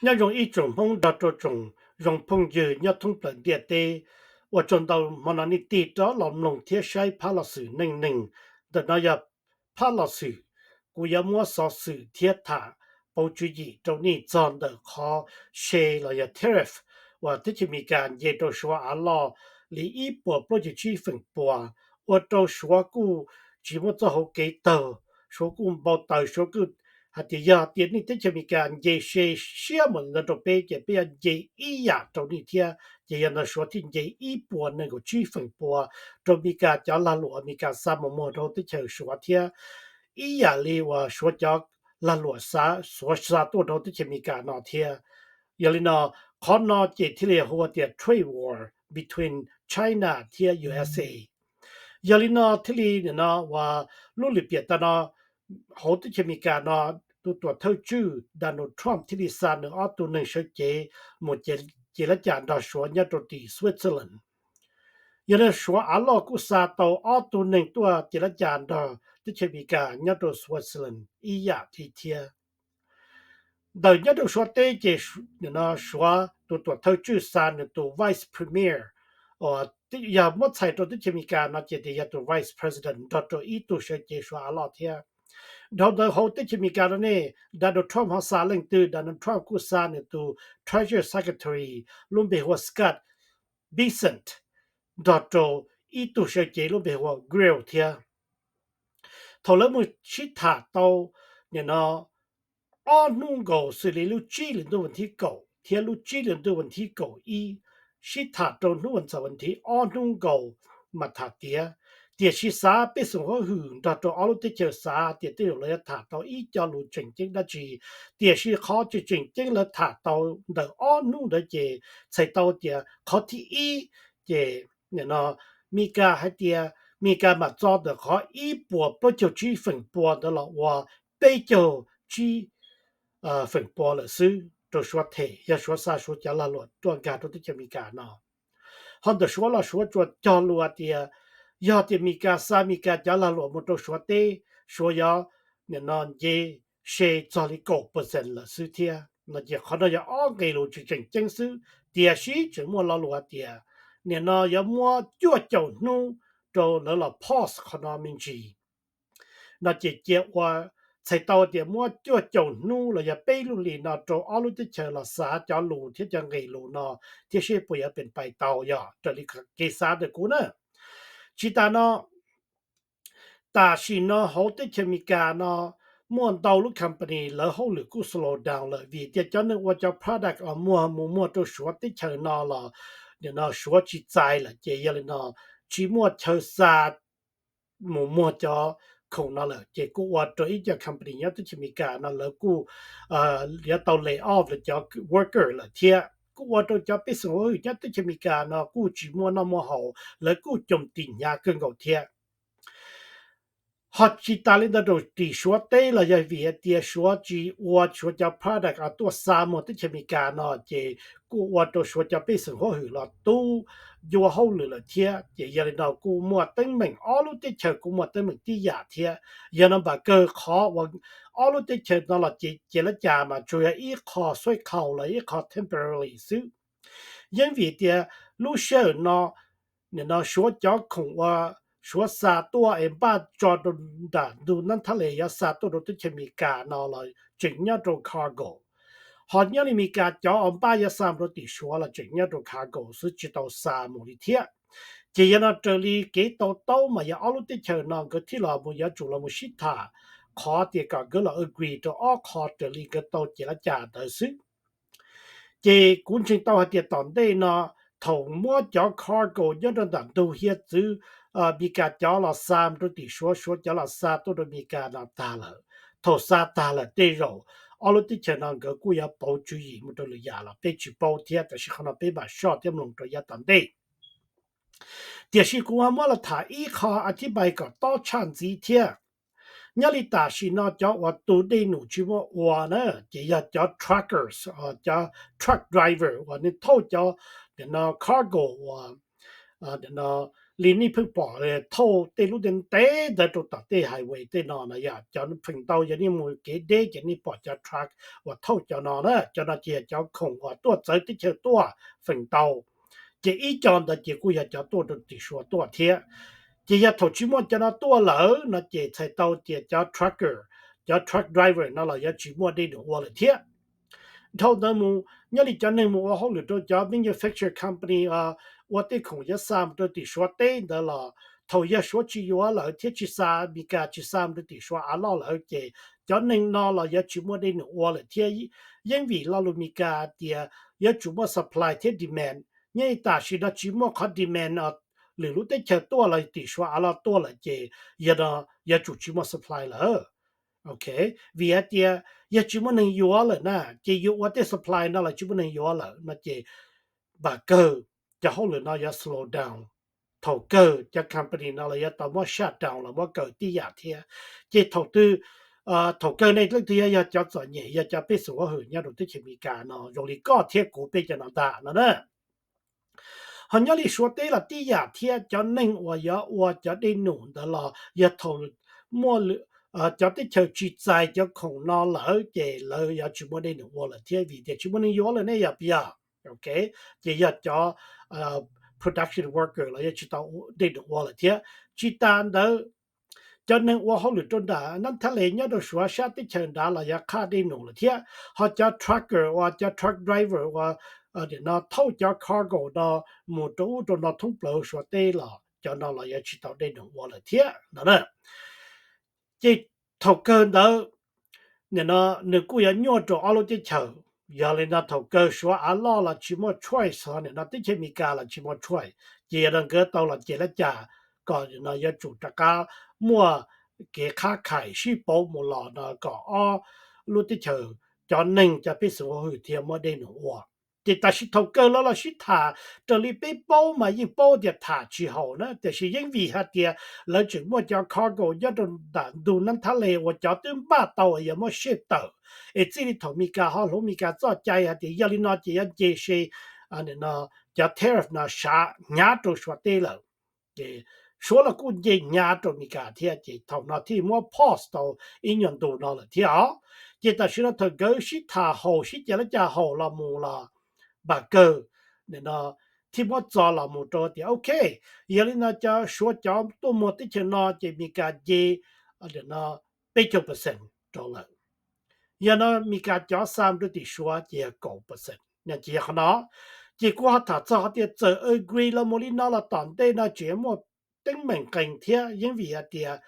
Nyob zoo ib tsoom Hmoob nrog rau tsoom zoo phooj ywg nyob thoob plaws ntiaj teb, ua tsaug ntau hmo no nej tig rov los mloog thiab saib phab los xwm neej neeg. Ntawm no yog phab los xwm, kuv yuav muab xov xwm thiab tham pauv tswv yim rau nej txog ntawm qhov se los yog tariff uas teb chaws Amelikas nce rau Suav av loj li ib puas plaub caug tsib feem pua, ua rau Suav kuj tsis muaj txoj hauv kev taug. Suav kuj npau taws, Suav kuj hais tias yog tias nej teb chaws Amelikas nce se siab mus li ntawd rau peb ces peb yuav nce ib yam rau nej thiab. Ces yog ntawd Suav thiaj nce ib puas nees nkaum tsib feem pua rau Amelikas cov lag luam Amelikas xa mus muag rau teb chaws Suav thiab, ib yam li uas Suav cov lag luam Suav xa tuaj rau teb chaws Amelikas no thiab. Yog li no, qhov no ces thiaj li hu ua tias trade war between China thiab U S A. Yog li no thiaj li nim no uas lub lwm piam tag no hauv teb chaws Amelikas no, tus tuam thawj tswj Donald Trump thiaj li xa nws ob tug neeg sawv cev mus cev lab cas nrog Suav nyob rau tim Switzerland. Yog li Suav av loj kuj xa tau ob tug neeg tuaj cev lab cas nrog teb chaws Amelikas nyob rau Switzerland ib yam li thiab. Ntawm nyob rau Suav teb ces Suav tus tuam thawj tswj xa nws tus vice premier, yog muab txhais rau teb chaws Amelikas no ces tias yog tus vice president nrog rau ib tug sawv cev Suav av loj thiab. Dhau ntawd hauv teb chaws Amelikas no ne, Donald Trump ho xa leej twg? Donald Trump kuj xa nws tus Treasury Secretary lub npe hu ua Scott Bessent nrog rau ib tug sawv cev lub npe hu ua Grill thiab. Thaum lawv mus sib tham tau nim no ob hnub nkaus xws li lub tsib hlis ntuj vas thib kaum thiab lub tsib hlis ntuj vas thib kaum ib, sib tham rau hnub vas ntxaum vas thib ob hnub nkaus mas tham tiav. Tiam sis xav pej xeem huab hwm nrog rau ob lub teb chaws xav tias tej zaum lawv yuav tham tau ib co lus tseem ceeb dab tsi. Tiam sis qhov tseem ceeb lawv tham tau ntawm ob hnub ntawd ces txhais tau tias qhov thib ib ces nim no Amelikas hais tias Amelikas mam txo ntawm qhov ib puas plaub caug tsib feem pua ntawd los ua peb caug tsib feem pua lawm xwb rau Suav them, yog Suav xa Suav cov lag luam tuaj nkag rau teb chaws Amelikas no. Ho ntawm Suav los Suav tsuas cog lus tias yog tias Amelikas xa Amelikas cov lag luam mus rau Suav teb, Suav yuav nim no nce se txog li kaum percent lawm xwb thiab no ces qhov no yog ob nqe lus tseem tseem ceeb xwb. Tiam sis tseem muaj lo lus hais tias nim no yuav muab cuaj caum hnub rau lawv los pause qhov no me ntsis no ces cia ua, txhais tau tias muab cuaj caum hnub los yog peb lub hlis no rau ob lub teb chaws los xav cov lus thiab cov nqe lus no thiab seb puas yuav pes pais tau yog raws li kev xav ntawm kuv na. Tsis tas no, tam sim no hauv teb chaws Amelikas no muaj ntau lub company lawv hauj lwm kuj slow down lawm vim tias cov neeg ua cov product uas muag mus muag rau Suav teb chaws no los nim no Suav tsis txais lawm ces yog li no tsis muaj chaw xa mus muag cov khoom no lawm ces kuj ua rau ib co company nyob teb chaws Amelikas no lawv kuj yuav tau lay off lawv cov worker lawm thiab kuj ua rau cov pej xeem huab hwm nyob teb chaws Amelikas no kuj tsis muaj noj muaj haus, lawv kuj coo tis hnyav kawg nkaus thiab. Ho tsis tas li ntawd rau tim Suav teb los yog vim hais tias Suav tsis ua Suav cov product tuaj xa muag teb chaws Amelikas no ces kuj ua rau Suav cov pej xeem huab hwm los tub ncua hauj lwm lawm thiab ces yog li no kuj muaj teeb meem, ob lub teb chaws kuj muaj teeb meem tib yam thiab. Yog no npam kawg qhov uas ob lub teb chaws no los ces ces lab cas mas tsuas yog ib qho xuaib qhau los ib qho temporary xwb. Yeej vim tias lub sij hawm no nim no Suav cov khoom uas Suav xa tuaj es npaj tso rau nram ntug nab thab les yuav xa tuaj rau teb chaws Amelikas no los tseem nyob rau cargo. Ho nyob li Amelikas cov uas npaj yuav xa mus rau tim Suav los tseem nyob rau cargo xwb tsis tau xa mus li thiab. Ces yog no raws li kev to taub mas yog ob lub teb chaws no nkawd thiaj los mus yuav tsum los mus sib tham qhov tias kom nkawd los agree rau ob qho raws li nkawd tau ces lab cas ntawd xwb. Ces kuv ntseeg tau hais tias tom ntej no thaum muab cov cargo nyob rau nram ntug hiav txwv Amelikas cov los xa mus rau tim Suav, Suav cov los xa tuaj rau Amelikas no tag lawm, thaum xa tag lawm tej zaum ob lub teb chaws no nkawd kuj yuav pauv tswv yim mus rau lwm yam los peb tsis paub thiab, tab sis qhov no peb mam soj thiab mloog rau yav tom ntej. Tiam sis kuv ho muab los tham ib qho a thib npai kom tob tshaj ntxiv thiab. Nyob li tam sim no cov uas tus dej num tsis muaj ua na ces yog cov truckers, cov truck driver uas nws thauj cov nim no cargo uas nim no li nej pheej pom thauj tej lub ntev ntev ntawd rau tom tej highway tej no no yog cov feem ntau yog nej mus kev deb ces nej pom cov truck uas thauj cov no na, cov no ces yog cov khoom uas tuaj txawv teb chaws tuaj feem ntau. Ces ib co ntawd ces kuj yog cov tuaj rau tim Suav tuaj thiab. Ces yog thaum tsis muaj cov no tuaj lawm no ces txhais tau tias cov trucker, cov truck driver no los yuav tsis muaj dej num ua lawm thiab. Dhau ntawd mus nyob li cov neeg mus ua hauj lwm rau cov manufacture company ua tej khoom yuav xa mus rau tim Suav teb ntawd los thaum yog Suav tsis yuav lawm thiab tsis xa, Meskas tsis xa mus rau tim Suav av loj lawm ces cov neeg no los yuav tsis muaj dej num ua lawm thiab. Yeej vim lo lus Meskas tias yuav tsum muaj supply thiab demand. Nyob li tam sim no tsis muaj qhov demand, lwm lub teb chaws tuaj los tim Suav av loj tuaj lawm ces yog no yuav tsum tsis muaj supply lawm. Ok, vim hais tias yog tsis muaj neeg yuav lawm na ces yuav ua tej supply no los tsis muaj neeg yuav lawm no ces npam kawg cov hauj lwm no yuav slow down. Thaum kawg cov company no los yuav tau muab shut down los muab kaw tib yam thiab. Ces thaum twg, thaum kawg nej leej twg yog, yog cov txom nyem, yog cov pej xeem huab hwm nyob rau teb chaws Amelikas no zoo li koj thiab kuv peb cov no ntag no na. Ho nyob li Suav teb los tib yam thiab, cov neeg uas yuav ua cov dej num ntawd los yog thaum muaj cov teb chaws tsis txais cov khoom no lawm ces lawv yuav tsis muaj dej num ua lawm thiab vim tias tsis muaj neeg yuav lawm ne yog puas yog? Ok, ces yog cov production worker los yuav tsis tau dej num ua lawm thiab. Tsis tas ntawd, cov neeg ua hauj lwm rau nram nab thab les nyob rau Suav sab teb chaws nrad los yuav qhaj dej num lawm thiab. Ho cov trucker uas cov truck driver uas thauj cov cargo no mus rau ub rau no thoob plaws Suav teb los cov no los yuav tsis tau dej num ua lawm thiab no na. Ces thaum kawg ntawd, nim no nws kuj yuav nyuaj rau ob lub teb chaws. Yog li no thaum kawg Suav av loj los tsis muaj choice, ho nim no teb chaws Amelikas los tsis muaj choice, ces yog nkawd tau los ces lab cas kom no yuav tsum rov qab muaj kev qhab khais sib pauv mus los no kom ob lub teb chaws cov neeg cov pej xeem huab hwm thiaj muaj dej num ua. Ces tam sim thaum kawg lawv los sib tham, raws li peb paub mas yeej paub tias tham tsis haum na, tiam sis yeej vim hais tias lawv tseem muaj cov cargo nyob rau nram ntug nab thab les uas cov twb npaj tau yog muab ship tawm, es txij li thaum Amelikas ho hloov Amelikas txoj cai hais tias yog li no ces yuav nce se cov tariff no sav hnyav rau Suav teb lawm. Ces Suav los kuj nce hnyav rau Amelikas thiab, ces thaum no thiaj muab pause tau ib nyuag ntu no lawm thiab os. Ces tam sim no thaum nkawd sib tham haum sib cav lab cas haum los mus los npam kawg, nim no thiaj muab txo los mus rau tias ok, yog li no cov Suav cov tuaj muag teb chaws no ces Amelikas nce peb caug percent rau lawm. Yog no Amelikas cov xa mus rau tim Suav ces yog kaum percent, ces yog qhov no. Ces kuv ho tham txog hais tias txawm agree los mus li no los tom ntej no tseem muaj teeb meem qees thiab, yeej vim hais tias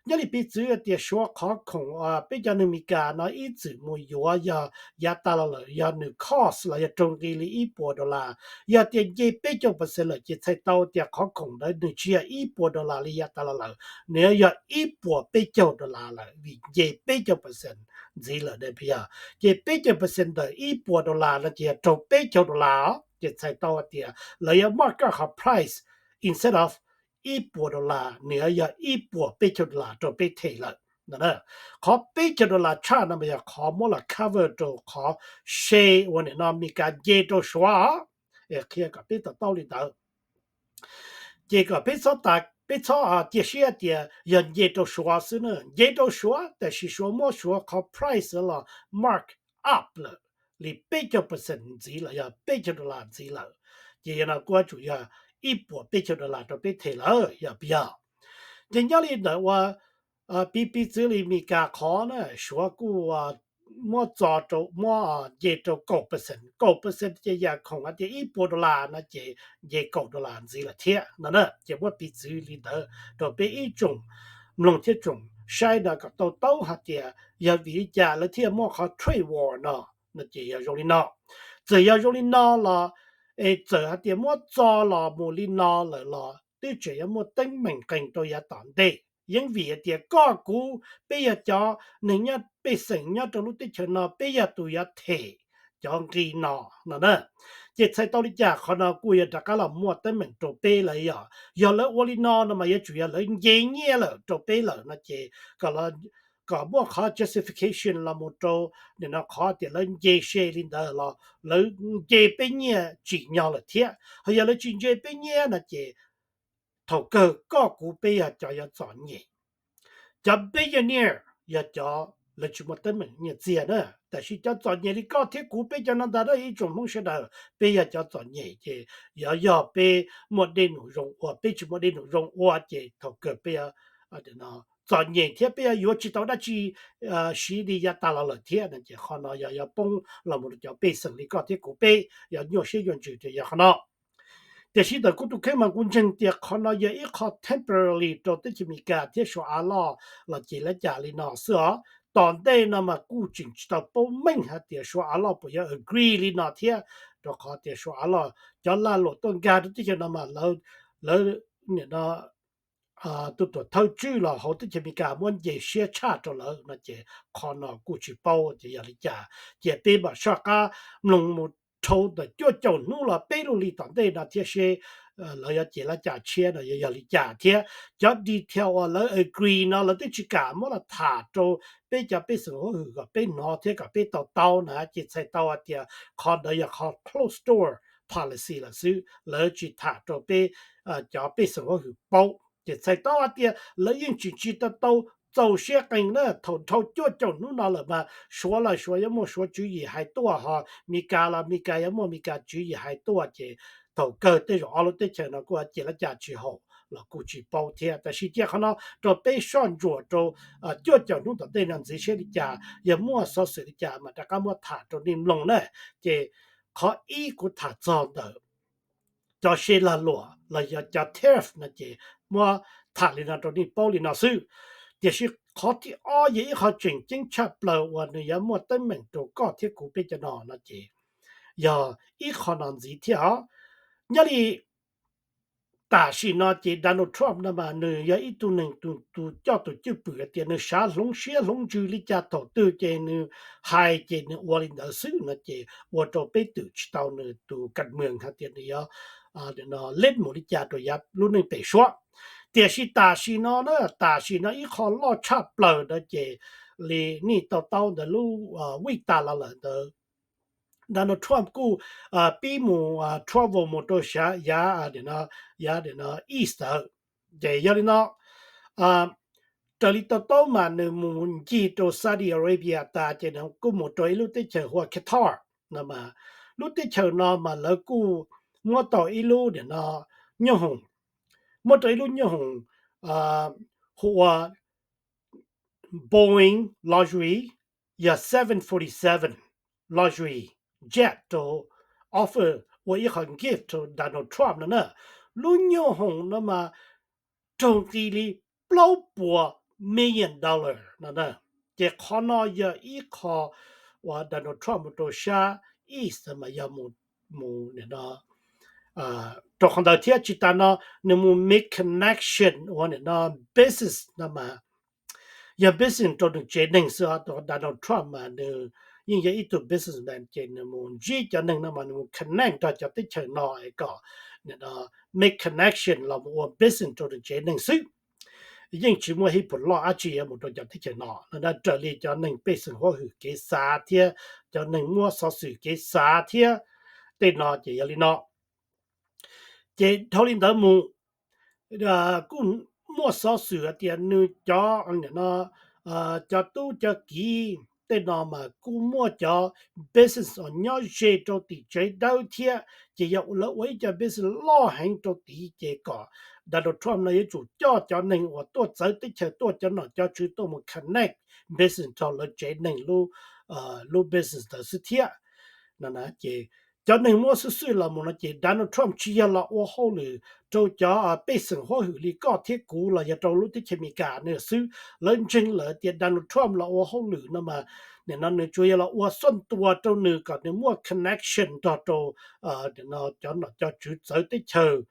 nyob li piv txwv hais tias Suav qhov khoom peb cov neeg Amelikas no ib txwm mus yuav yog yav tas los lawm, yog nws cost los yog raug nqi li ib puas dollar. Yog tias nce peb caug percent lawm ces txhais tau tias qhov khoom ntawd nws tsis yog ib puas dollar li yav tas los lawm, nws yog ib puas peb caug dollar lawm vim nce peb caug percent ntxiv lawm ne puas yog? Ces peb caug percent ntawm ib puas dollar no ces yog raug peb caug dollar os. Ces txhais tau hais tias lawv yuav mark up qhov price, instead of ib puas dollar, nws yog ib puas peb caug dollar rau peb them lawm. Qhov peb caug dollar tshaj no mas yog qhov muab los cover rau qhov se uas nim no Amelikas nce rau Suav. Qhia kom peb to taub li ntawd. Ces kom peb txhob tas, peb txhob cia siab tias yog nce rau Suav xwb na, nce rau Suav tab sis Suav muab Suav qhov price los mark up lawm li peb caug percent ntxiv los yog peb caug dollar ntxiv lawm. Ces yog no kuj yuav tsum yog ib puas peb caug dollar rau peb them lawm yog puas yog? Ces nyob li ntawd ua piv piv txwv li Amelikas qhov na, Suav kuj muab txo rau, muab nce rau kaum percent, kaum percent ces yam khoom hais tias ib puas dollar no ces nce kaum dollar ntxiv lawm thiab no na. Ces muab piv txwv li ntawd rau peb ib tsoom mloog thiab tsoom saib no kom to taub hais tias yog vim li cas lawv thiaj muaj qhov trade war no, no ces yog zoo li no. Txawm yog zoo li no los, es txawm hais tias muab txo los mus li no lawm los twb tseem yuav muaj teeb meem qees rau yav tom ntej. Yeej vim hais tias koj kuv peb yog cov neeg nyob pej xeem nyob rau lub teb chaws no peb yog tus yuav them cov nqi no no na. Ces txhais tau li cas qhov no kuj yuav rov qab los muaj teeb meem rau peb lawm yog, yog lawv ua li no no mas yuav tsum yog lawv nce nyiaj lawm rau peb lawm no ces kom, kom muaj qhov justification los mus rau nim no qhov tias lawv nce se li ntawd los lawv nce peb nyiaj tsim nyog lawm thiab. Ho yog lawv tsis nce peb nyiaj no ces thaum kawg koj kuv peb yog cov yuav txom nyem. Cov billionaire yog cov lawv tsis muaj teeb meem nyiaj txiag na, tab sis cov txom nyem li koj thiab kuv peb cov no ntag na ib tsoom Hmoob sawv daws, peb yog cov txom nyem ces yuav yog peb muaj dej num zoo ua, peb tsis muaj dej num zoo ua ces thaum kawg peb txom nyem thiab peb yuav yuav tsis tau dab tsi siv li yav tas los lawm thiab no ces qhov no yog yuav poob los mus rau cov pej xeem li koj thiab kuv peb, yog nyuaj siab nyuaj ntsws ces yog qhov no. Tiam sis ntawm kuv tus kheej mas kuv ntseeg tias qhov no yog ib qho temporarily rau teb chaws Amelikas thiab Suav av loj los ces lawv cam li no xwb os. Tom ntej no mas kuj tseem tsis tau paub meej hais tias Suav av loj puas yuav agree li no thiab, rau qhov tias Suav av loj cov lag luam tuaj nkag rau teb chaws no mas lawv nim no tus tuam thawj tswj los hauv teb chaws Amelikas muab nce siab tshaj rau lawv no ces qhov no kuj tsis paub ces yog li cas ces peb mam soj qab mloog mus dhau ntawm cuaj caum hnub los peb lub hli tom ntej no thiab seb lawv yuav ces lawv cam tshiab no yuav yog li cas thiab. Cov detail uas lawv agree no lawv twb tsis kam muab los tham rau peb cov pej xeem huab hwm kom peb hnov thiab kom peb tau taub na ces txhais tau hais tias qhov ntawd yog qhov closed door policy lawm xwb, lawv tsis tham rau peb cov pej xeem huab hwm paub ces txhais tau hais tias lawv yeej tseem tsis tau tau txaus siab qees na. Thaum dhau cuaj caum hnub no lawm mas Suav los Suav yuav muaj Suav tswv yim hais tuaj, ho Amelikas los Amelikas yuav muaj Amelikas tswv yim hais tuaj ces thaum kawg tej zaum ob lub teb chaws no kuj ces lawv cam tsis haum los kuj tsis paub thiab. Tab sis cia qhov no rau peb soj ntsuam rau cuaj caum hnub tom ntej no ntxiv seb li cas, yog muaj xov xwm li cas mas rov qab muab tham rau nej mloog na. Ces qhov ib kuv tham txog ntawm cov se lag luam los yog cov tariff no ces muab tham li no rau nej paub li no xwb. Tiam sis qhov thib ob yog ib qho tseem ceeb tshaj plaws uas nws yuav muaj teeb meem rau koj thiab kuv peb cov no no ces yog ib qho no ntxiv thiab os. Nyob li tam sim no ces Donald Trump no mas nws yog ib tug neeg tus coj tus cwj pwm tias nws xav hloov siab hloov ntsws li cas thaum twg ces nws hais ces nws ua li ntawd xwb no ces ua rau peb twm tsis tau nws tus kas mwm hais tias nws yuav lib mus li cas rau yav lub neej pem suab. Tiam sis tam sim no na, tam sim no ib qho loj tshaj plaws ntawd ces li nej tau taub ntawd lub week tas los lawm ntawd Donald Trump kuj pib mus travel mus rau yav, yav east ntawd. Ces yog li no raws li tau taub mas nws mus ncig rau Saudi Arabia tas ces nws kuj mus rau ib lub teb chaws hu ua Qatar no mas lub teb chaws no mas lawv kuj muab tau ib lub nim no nyoob hoom, muab rau ib lub nyoob hoom hu ua Boeing luxury, yog seven forty seven luxury jet rau offer ua ib qho gift rau Donald Trump no na. Lub nyoob hoom no mas raug nqi li plaub puas million dollar no. Ces qhov no yog ib qho uas Donald Trump mus rau sab east mas yog mus rau qhov ntawd thiab tsis tas no nws mus make connection ua nim no business no mas yog business rau nws tsev neeg xwb. Donald Trump mas nws yeej yog ib tug businessman ces nws mus ntsib cov neeg no mas nws mus connect nrog cov teb chaws no es kom make connection los mus ua business rau nws tsev neeg xwb. Yeej tsis muaj hib pus loj dab tsi yuav mus rau cov teb chaws no no raws li cov neeg pej xeem huab hwm kev xav thiab cov neeg muab xov xwm kev xav thiab tej no ces yog li no. Ces dhau li ntawd mus kuj muaj xov xwm hais tias nws cov no cov tub cov kiv tej no mas kuj muaj cov business uas nyob ze rau tim tsev dawb thiab ces yog lawv ua ib co business loj heev rau tid ces kom Donald Trump no yuav tsum coj cov neeg uas tuaj txawv teb chaws tuaj cov nom cov tswv tuaj mus connect business rau lawv tsev neeg lub business ntawd xwb thiab. Ces cov neeg muab xwb xwb los mus no ces Donald Trump tsis yog los ua hauj lwm rau cov pej xeem huab hwm li koj thiab kuv los yog rau lub teb chaws Amelikas nws xwb. Lawv ntseeg lawm tias Donald Trump los ua hauj lwm no mas nim no nws tsuas yog los ua xuaj tua rau nws kom nws muaj connection nrog rau cov nom cov tswv txawv teb chaws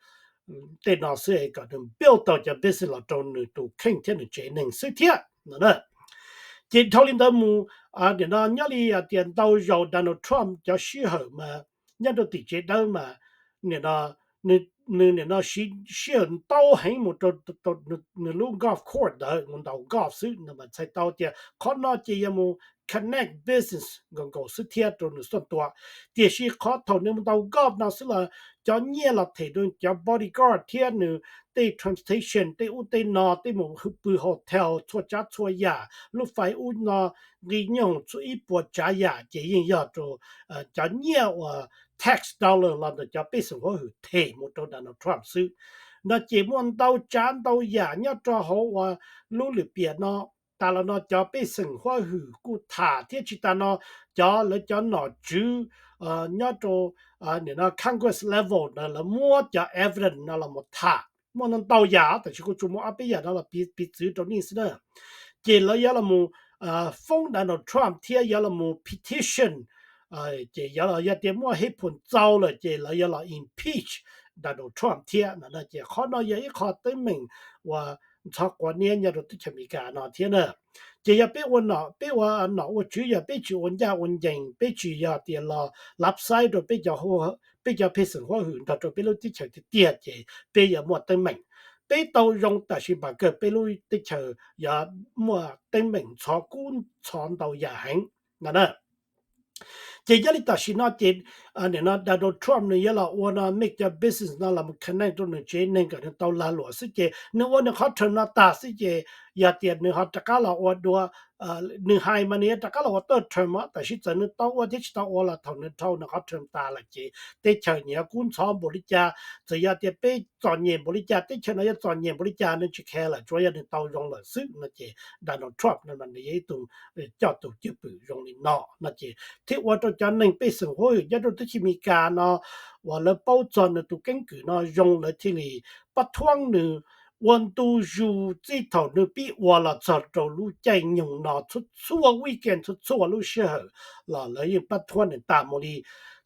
tej no xwb kom nws build tau cov business los rau nws tus kheej thiab nws tsev neeg xwb thiab no. Ces dhau li ntawd mus nim no nyob li tias ntau zaus Donald Trump cov sij hawm mas nyob rau tim tsev dawb mas nim no nws nim no siv sij hawm ntau heev mus rau nws lub golf course ntawd mus ntaus golf xwb no mas txhais tau tias qhov no ces yog mus connect business nkaus nkaus xwb thiab rau nws xuaj tua. Tiam sis qhov thaum nws ntaus golf no xwb los cov nyiaj los them rau cov bodyguard thiab nws tej transportation tej ub tej no, tej mus pw hotel txhua tsav txhua yam, lub fais ub no, nqi nyoog txhua ib puas tsav yam ces yeej yog rau cov nyiaj uas tax dollar los ntawm cov pej xeem huab hwm them mus rau Donald Trump xwb. No ces muaj ntau tsav ntau yam nyob rau hauv uas lub lwm piam no. Tas los no cov pej xeem huab hwm kuj tham thiab tsis tas no cov lawv cov nom tswv nyob rau Congress level na lawv muab cov evidence no los mus tham muaj ntau yam, tab sis kuv tsuas muab ob peb yam no los piv txwv rau nej xwb na. Ces lawv yuav los mus foob Donald Trump thiab yuav los mus petition, ces yog tias muaj hej phuam txaus lawm ces lawv yuav los impeach Donald Trump thiab no. Ces qhov no yog ib qho teeb meem uas ntxhov quav niab nyob rau teb chaws Amelikas no thiab na. Ces yog peb ua nom, peb ua nom ua tswv, yog peb tsis ua ncaj ua ncees, peb tsis yog tias los lav xaiv rau peb cov pej xeem huab hwm nrog rau peb lub teb chaws tiag tiag ces peb yuav muaj teeb meem. Peb tau zoo tab sis npaum kawg peb lub teb chaws yuav muaj teeb meem ntxhov kub ntxhov ntau yam heev no na. Ces yog li tam sim no ces nim no Donald Trump nws yuav los ua no make cov business no los connect rau nws tsev neeg kom nws tau lag luam xwb ces nws ua nws qhov term no tas xwb ces yog tias nws ho rov qab los ua dua, nws hais mas nws yuav rov qab los ua third term, tab sis txawm nws tau ua thiab tsis tau ua los thaum nws dhau nws qhov term tas lawm ces teb chaws nws yuav kub ntxhov npaum li cas, txawm yog tias peb txom nyem npaum li cas, teb chaws no yuav txom nyem npaum li cas nws tsis khe lawm, tsuas yog nws tau zoo lawm xwb no ces Donald Trump no nws yog ib tug coj tus cwj pwm zoo li no no ces thiaj ua rau cov neeg pej xeem huab hwm nyob rau teb chaws Amelikas no uas lawv paub txog nws tus keeb kwm no zoo lawv thiaj li pab thuab nws ua ntu zus txij thaum nws pib ua los txog rau lub caij nyoog no txhua txhua weekend txhua txhua lub sij hawm los lawv yeej pab thuab nws tas mus li.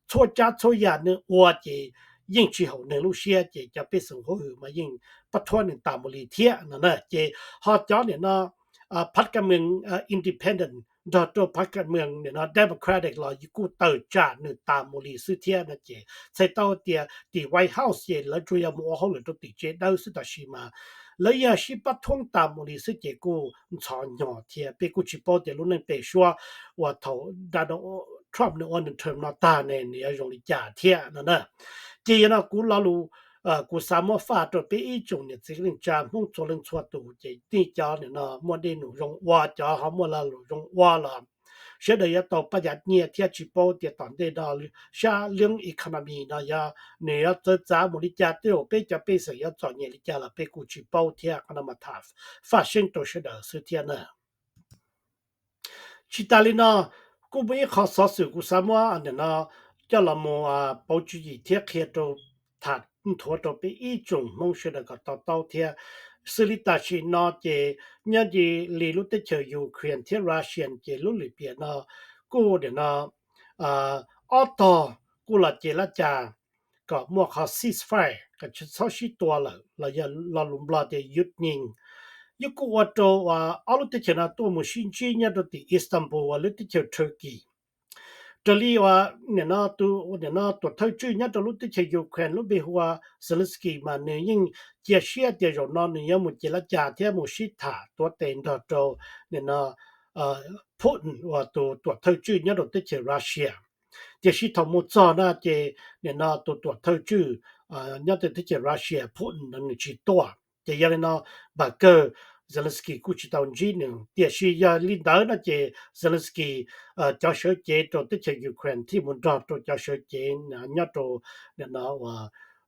Txhua tsav txhua yam nws ua ces yeej tsis haum nws lub siab ces cov pej xeem huab hwm mas yeej pab thuab nws tas mus li thiab no na. Ces ho cov nim no phav kam mees independent nrog rau phav kam mees nim no Democratic los kuj tawm tsam nws tas mus li xwb thiab no ces txhais tau tias tim White House ces lawv tsuas yog mus ua hauj lwm rau tim tsev dawb xwb tab sis mas lawv yog sib pab thuab tas mus li xwb ces kuj ntxhov hnyo thiab peb kuj tsis paub tias lub neej pem suab uas thaum Donald Trump nws ua nws term no tag ne nws yuav zoo li cas thiab no na. Ces yog no kuv lo lus kuv xav muab faj rau peb ib tsoom niam txiv neej tsa Hmoob txhua leej txhua tus ces nej cov nim no muaj dej num zoo ua, cov ho muaj lag luam zoo ua los sawv daws yuav tau pab yav nyiaj thiab tsis paub tias tom ntej no sab lub economy no yog nws yuav txawv txav mus li cas, tej zaum peb cov pej xeem yuav txom nyem li cas los peb kuj tsis paub thiab. Qhov no mas tham faj seeb rau sawv daws xwb thiab na. Tsis tas li no, kuj muaj ib qho xov xwm kuv xav muab nim no coj los mus pauv tswv yim thiab qhia rau, tham nthuav rau peb ib tsoom Hmoob sawv daws kom to taub thiab. Xws li tam sim no ces nyob li lub teb chaws Ukraine thiab Russia ces lub lim piam no kuj nim no ob tog kuj los ces lab cas kom muaj qhov ceasefire kom tsis txhob sib tua lawm los yog lo lus Nplog tias yus nyees. Yeej kuj ua rau ob lub teb chaws no tuaj mus sib ntsib nyob rau tim Istanbul uas lub teb chaws Turkey. Raws li uas nim no tus nim no tuam thawj tswj nyob rau lub teb chaws Ukraine lub npe hu ua Zelensky mas nws yeej cia siab tias zaum no nws yuav mus ces lab cas thiab mus sib tham tuav tes nrog rau nim no Putin uas tus tuam thawj tswj nyob rau teb chaws Russia. Tiam sis thaum mus txog na ces nim no tus tuam thawj tswj nyob rau teb chaws Russia Putin no nws tsis tuaj ces yog li no npam kawg Zelensky kuj tsis tau ntsib nws. Tiam sis yog li ntawd no ces Zelensky cov sawv cev rau teb chaws Ukraine thiaj mus nrog rau cov sawv cev nyob rau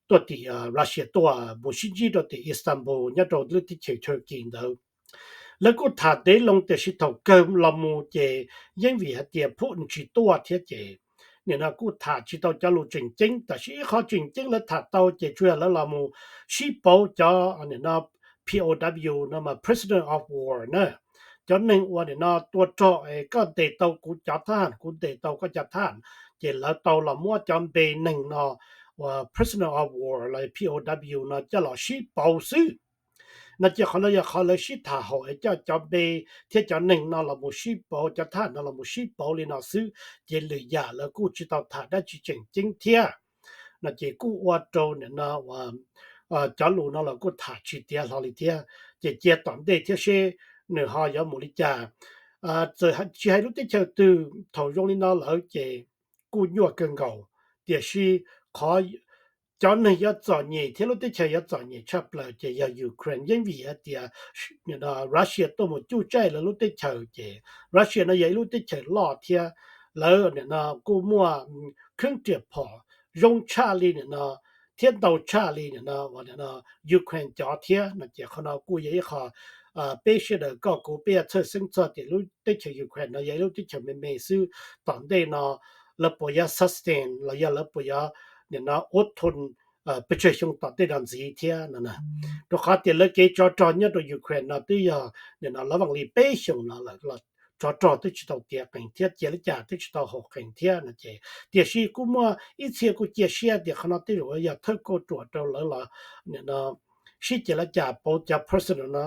tuaj tim Russia tuaj mus sib ntsib rau tim Istanbul nyob rau lub teb chaws Turkey ntawd. Lawv kuj tham ntev loo tiam sis thaum kawg los mus ces yeej vim hais tias Putin tsis tuaj thiab ces nim no kuj tham tsis tau cov lus tseem ceeb. Tab sis ib qho tseem ceeb lawv tham tau ces tsuas yog lawv los mus sib pauv cov nim no P O W no mas prisoner of war na, cov neeg uas nim no tua rog es koj ntes tau kuv cov thab ham, kuv ntes tau koj cov thab ham, ces lawv tau los muab cov npe neeg no uas prisoner of war los P O W no coj los sib pauv xwb. No ces qhov no yog qhov lawv sib tham haum es coj cov npe thiab cov neeg no los mus sib pauv, cov thab ham no los mus sib pauv li no xwb, ces lwm yam lawv kuj tsis tau tham dab tsi tseem ceeb thiab. No ces kuj ua rau nim no cov lus no los kuj tham tsis tiav hlo li thiab, ces cia tom ntej thiab seb nws ho yuav mus li cas. txawm tsis hais lub teb chaws twg thaum zoo li no lawm ces kuj nyuaj kawg nkaus. Tiam sis qhov cov neeg yuav txom nyem thiab lub teb chaws yuav txom nyem tshaj plaws ces yog Ukraine, yeej vim hais tias Russia tuaj mus cuj tsaij lawv lub teb chaws ces Russia no yog ib lub teb chaws loj thiab lawv nim no kuj muaj khwb riam phom zoo tshaj li nim no thiab ntau tshaj li nim no uas nim no Ukraine cov thiab no ces qhov no kuj yog ib qho peb sawv daws koj kuv peb yuav txhawj xeeb txog tias lub teb chaws Ukraine no yog ib lub teb chaws me me xwb, tom ntej no lawv puas yuav sustain los yog lawv puas yuav nim no ua thoo pes tsawg xyoo tom ntej no ntxiv thiab no. Rau qhov tias lawv kev tsov rog nyob rau Ukraine no twb yog nim no lawv vam li peb xyoos no lawm los tsov rog twb tsis tau tiav qees thiab cia li cas twb tsis tau haum qees thiab no ces, tiam sis kuj muaj ib txhia kuj cia siab tias qhov no tej zaum yog thawj kauj ruam rau lawv los nim no sib cia li cas pauv cov personal no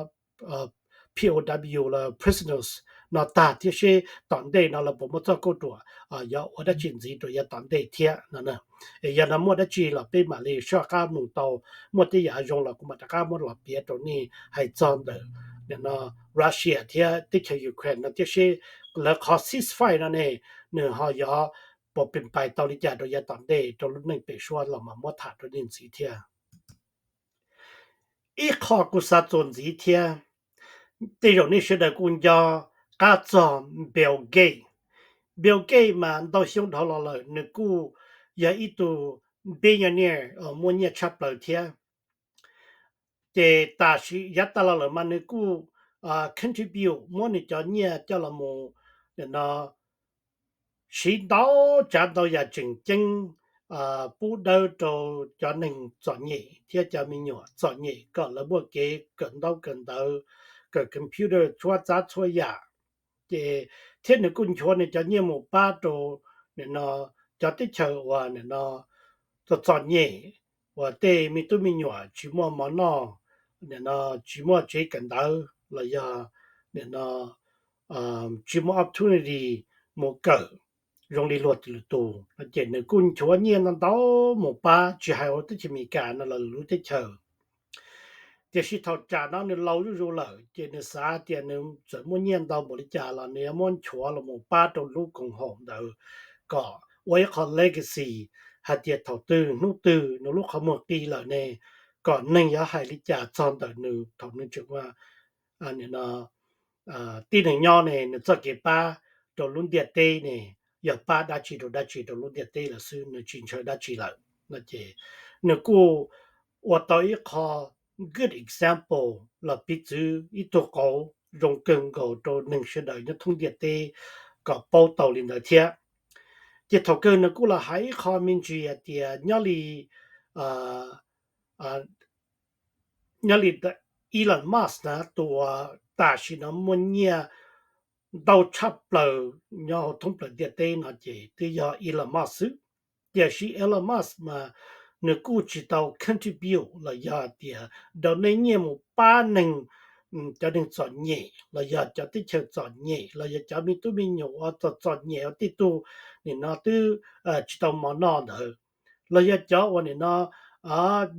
P O W los prisoners no tag thiab seb tom ntej no lawv puas muaj txoj kauj ruam yuav ua dab tsi ntxiv rau yav tom ntej thiab no. Yog no muaj dab tsi los peb mam li soj qab mus tau, muaj tej yam zoo los kuv mam rov qab muab los piav rau nej hais txog ntawm nim no Russia thiab teb chaws Ukraine no thiab seb lawv qhov ceasefire no ne nws ho yuav puas pes pais tau li cas rau yav tom ntej rau lub neej pem suab los mam muab tham rau nej ntxiv thiab. Ib qho kuv xav txuas ntxiv thiab, tej zaum nej sawv daws kuj nco qab txog Bill Gates. Bill Gates mas ntau xyoo dhau los lawm nws kuj yog ib tug billionaire muaj nyiaj tshaj plaws thiab. Ces tam sim yav tas los lawm mas nws kuj contribute muab nws cov nyiaj coj los mus no siv ntau tsav ntau yam tseem ceeb pub dawb rau cov neeg txom nyem thiab cov me nyuam txom nyem kom lawv muaj kev kawm ntaub kawm ntawv, kawm computer txhua tsav txhua yam. Ces thiab nws kuj nchuav nws cov nyiaj mus pab rau nim no cov teb chaws uas nim no txom txom nyem, uas tej me tub me nyuam tsis muaj mov noj, nim no tsis muaj tsev kawm ntawv los yog nim no tsis muaj opportunity mus kawm zoo li luag lwm tus no ces nws kuj nchuav nyiaj ntau ntau mus pab tsis hais hauv teb chaws Amelikas no los lwm lub teb chaws. Tiam sis thaum tsam no nws laus zuj zus lawm ces nws xav tias nws txawm muaj nyiaj ntau npaum li cas los nws yuav muab nchuav los mus pab rau lub koom haum ntawd kom ua ib qho legacy hais tias thaum twg hnub twg nws lub qhov muag qi lawm ne kom neeg yuav hais li cas txog ntawm nws thaum nws tseem ua tib neeg nyob ne nws txoj kev pab rau lub ntiaj teb ne yog pab dab tsi rau dab tsi rau lub ntiaj teb lawm xwb, nws tsis ntshaw dab tsi lawm no ces nws kuj ua tau ib qho good example los piv txwv ib tug qauv zoo kawg nkaus rau neeg sawv daws nyob thoob ntiaj teb kom paub tau li ntawd thiab. Ces thaum kawg nws kuj los hais ib qho me ntsis hais tias nyob li nyob li Elon Musk na tus uas tam sim no muaj nyiaj ntau tshaj plaws nyob hauv thoob plaws ntiaj teb no ces twb yog Elon Musk xwb. Tiam sis Elon Musk mas nws kuj tsis tau contribute los yog tias donate nyiaj mus pab neeg, cov neeg txom nyem los yog cov teb chaws txom nyem los yog cov me tub me nyuam uas txom txom nyem uas tej tug nim no twb tsis tau mov noj ntawd, los yog cov uas nim no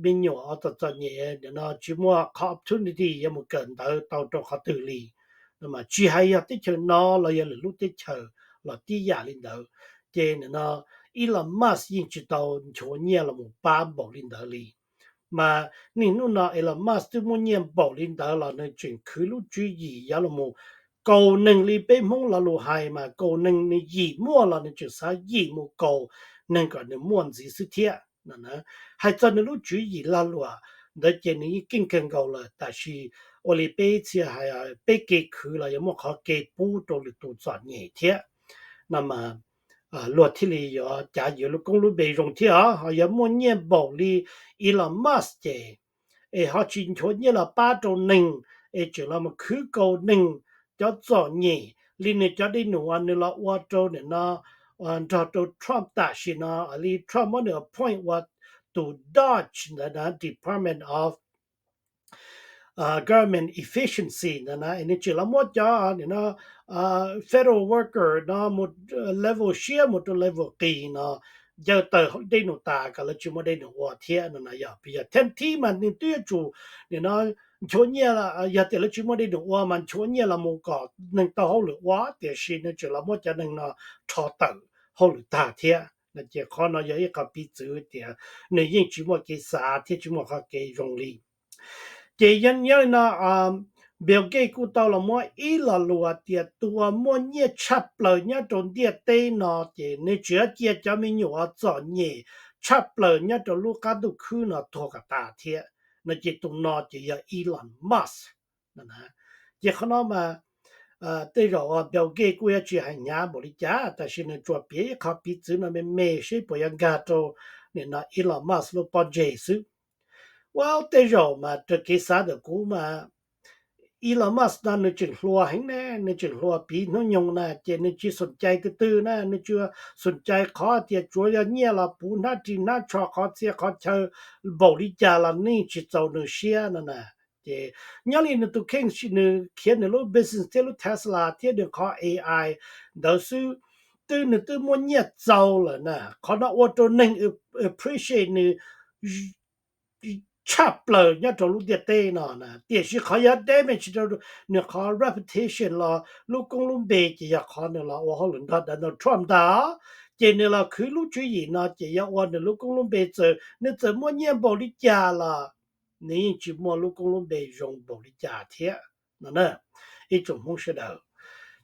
me nyuam uas txom txom nyem nim no tsis muaj qhov opportunity yuav mus kawm ntawv tau rau qhov twg li. Tsis hais yog teb chaws no los yog lwm lub teb chaws los tib yam li ntawd. Ces nim no Elon Musk yeej tsis tau nchuav nyiaj los mus pab npaum li ntawd li. Mas niaj hnub no Elon Musk twb muaj nyiaj npaum li ntawd los nws tseem khwv lub tswv yim yuav los mus kaus neeg li peb Hmoob lo lus hais mas kaus neeg nws yim muaj los nws tseem xav yim mus kaus neeg kom nws muaj ntxiv xwb thiab. Hais txog nws lub tswv yim lag luam ntawd ces nws yeej keej kawg nkaus lawm, tab sis ua li peb txhia hais, peb kev khwv los yuav muaj qhov kev pub rau lwm tus txom nyem thiab no mas luag thiaj li yuav cav yuav lub koob lub npe zoo thiab os. Ho yog muaj nyiaj npaum li Elon Musk ces es ho tsis nchuav nyiaj los pab rau neeg, es tseem los mus khwv kaus neeg cov txom nyem li nws cov dej num uas nws los ua rau nim no nrog rau Trump tam sim no li Trump muab nws appoint ua tus DOGE ntawd na, Department of Government Efficiency ntawd na, es nws tseem los muab cov nim no federal worker no mus level siab mus rau level qis no ncaws tawm dej num tas kom lawv tsis muaj dej num ua thiab no na. Yog, yog theej thib mas nws twb yuav tsum nim no nchuav nyiaj, yog tias lawv tsis muaj dej num ua mas nchuav nyiaj los mus kom neeg tau hauj lwm ua, tiam sis nws tseem los muab cov neeg no rho tawm hauj lwm tag thiab no. Ces qhov no yog ib qho piv txwv tias nws yeej tsis muaj kev xav thiab tsis muaj qhov kev zoo li. Ces nyob li no, Bill Gates kuj tau los muab ib lo lus tias tus uas muaj nyiaj tshaj plaws nyob rau ntiaj teb no ces nws tseem cia cov me nyuam txom nyem tshaj plaws nyob rau lub qab ntuj khwb no tuag kom tas thiab no. Ces tus no ces yog Elon Musk. Ces qhov no mas tej zaum Bill Gates kuj yuav tsis hais hnyav npaum li cas, tab sis nws tsuas piav ib qho piv txwv no me me seb puas yuav nkag rau nim no Elon Musk lub pob ntseg xwb. Ua tej zaum mas raws kev xav ntawm kuv mas Elon Musk no nws tseem hluas heev ne, nws tseem hluas piv hnub nyoog na, ces nws tsis xom cai twg twg na, nws tsis xom cai qhov tias tsuav yog nyiaj los puv hnab ris hnab tsho qhov txhia qhov chaw npaum li cas los yeej tsis txaus nws siab no na. Ces nyob li nws tus kheej nws khiav nws lub business thiab lub Tesla thiab nws qhov A I ntawd xwb, twb nws twb muaj nyiaj txaus lawm na. Qhov no ua rau neeg appreciate nws tshaj plaws nyob rau lub ntiaj teb no na. Tiam sis qhov yuav damage rau nws qhov reputation los lub koob lub npe ces yog qhov nws los ua hauj lwm nrog Donald Trump ntag. Ces nws los khwv lub tswv yim no ces yog ua nws lub koob lub npe, txawm nws txawm muaj nyiaj npaum li cas los nws yeej tsis muaj lub koob lub npe zoo npaum li cas thiab no na, ib tsoom Hmoob sawv daws.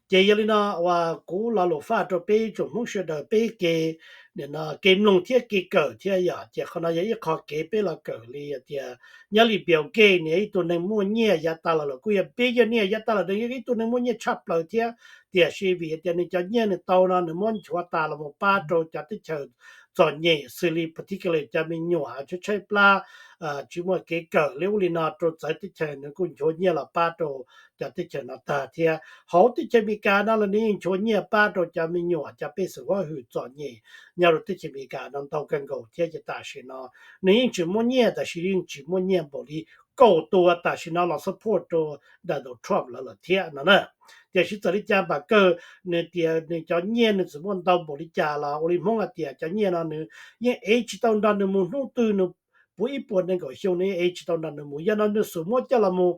Ces yog li no uas kuv lo lus faj rau peb ib tsoom Hmoob sawv daws peb kev, nim no kev mloog thiab kev kawm thiab yom. Ces qhov no yog ib qho kev peb los kawm li tias nyob li Bill Gates nws ib tug neeg muaj nyiaj yav tas los lawm, kuj yog billionaire yav tas los, nws yog ib tug neeg muaj nyiaj tshaj plaws thiab, tiam sis vim tias nws cov nyiaj nws tau no nws muab nchuav tas los mus pab rau cov teb chaws txom nyem, xws li particularly cov me nyuam tshaib tshaib plab, tsis muaj kev kawm li ub li no rau txawv teb chaws, nws kuj nchuav nyiaj los pab rau cov teb chaws no tag thiab. Hauv teb chaws Amelikas no los nws yeej nchuav nyiaj pab rau cov me nyuam, cov pej xeem huab hwm txom nyem nyob rau teb chaws Amelikas no ntau kawg nkaus thiab. Ces tam sim no nws yeej tseem muaj nyiaj, tab sis yeej tsis muaj nyiaj npaum li kaum tus tam sim no los support rau Donald Trump lawv lawm thiab no na. Tiam sis txawm li cas npam kawg nws tias nws cov nyiaj nws txawm muaj ntau npaum li cas los ua li Hmoob hais tias cov nyiaj no nws yeej ev tsis tau nrog nws mus, hnub twg nws puv ib puas nees nkaum xyoo nws yeej ev tsis tau nrog nws mus. Yog no nws xub muab coj los mus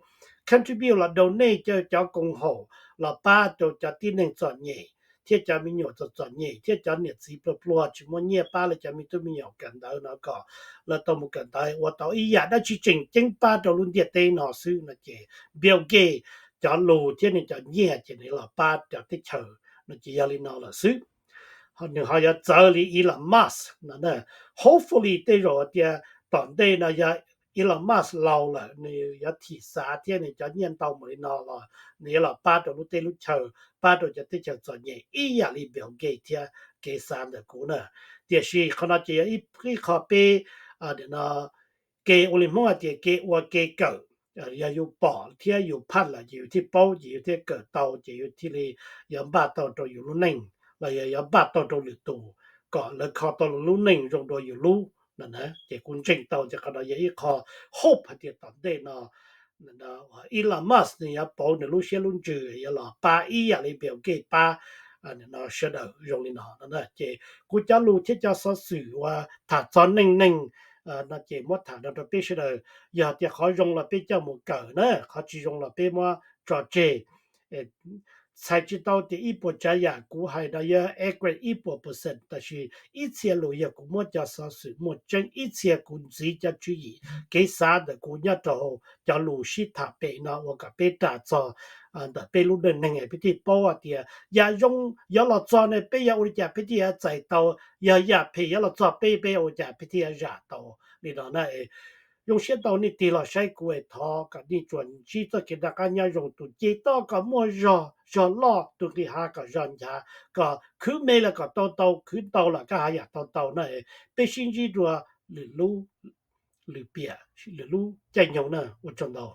contribute los donate cov koom haum los pab rau cov tib neeg txom nyem thiab cov me nyuam txom txom nyem thiab cov niam txiv pluag pluag tsis muaj nyiaj pab lawv cov me tub me nyuam kawm ntawv no kom lawv tau mus kawm ntawv ua tau ib yam dab tsi tseem ceeb pab rau lub ntiaj teb no xwb no. Ces Bill Gates cov lus thiab nws cov nyiaj ces nws los pab cov teb chaws no ces yog li no lawm xwb. Nws ho yuav txawv li Elon Musk no. Hopefully tej zaum tias tom ntej no yog Elon Musk laus lawm nws yuav thim xav thiab nws cov nyiaj ntau npaum li no los nws yuav los pab rau lub teb lub chaw, pab rau cov teb chaws txom nyem ib yam li Bill Gates thiab kev xav ntawm kuv na. Tiam sis qhov no ces yog ib qho peb, nim no kev ua li Hmoob hais tias kev ua kev kawm, yog yus pom thiab yus phaj lawm ces yus thiaj paub ces yus thiaj kawm tau ces yus thiaj li yuav npaj tau rau yus lub neej los yog yuav npaj tau rau lwm tus kom lawv kho tau lub neej zoo dua yus lub no. Ces kuv ntseeg tau tias qhov no yog ib qho hope hais tias tom ntej no Elon Musk nws yuav pauv nws lub siab lub ntsws yuav los pab ib yam li Bill Gates pab sawv daws zoo li no no. Ces kuv cov lus thiab cov xov xwm uas tham txog neej neeg no ces muab tham no rau peb sawv daws. Yog tias qhov zoo los peb coj mus kawm na, qhov tsis zoo los peb muab tso tseg. Txhais tsis tau tias ib puas tsav yam kuv hais no yog accurate ib puas percent, tab sis ib txhia lus yog kuv muab cov xov xwm muaj tseeb, ib txhia kuv ntxiv cov tswv yim kev xav ntawm kuv nyob rau hauv cov lus sib tham pem no ua kom peb ras txog ntawm peb lub neej neeg peb thiaj paub hais tias yam zoo yuav los txog ne peb yuav ua li cas peb thiaj yuav txais tau, yog yam phem yuav los txog peb peb yuav ua li cas peb thiaj yuav zam tau li no na. Zoo siab ntau nej tig los saib kuv es thov kom nej tsuas ntsib txoj kev noj qab nyob zoo, tus ce toj kom muaj zog, zog loj, tus nqis hav kom zog nchav, kom khwv me los kom tau ntau, khwv ntau los koj haj yam tau ntau na. Peb sib ntsib dua lwm lub, lwm piam, lwm lub caij nyoog na, ua tsaug ntau.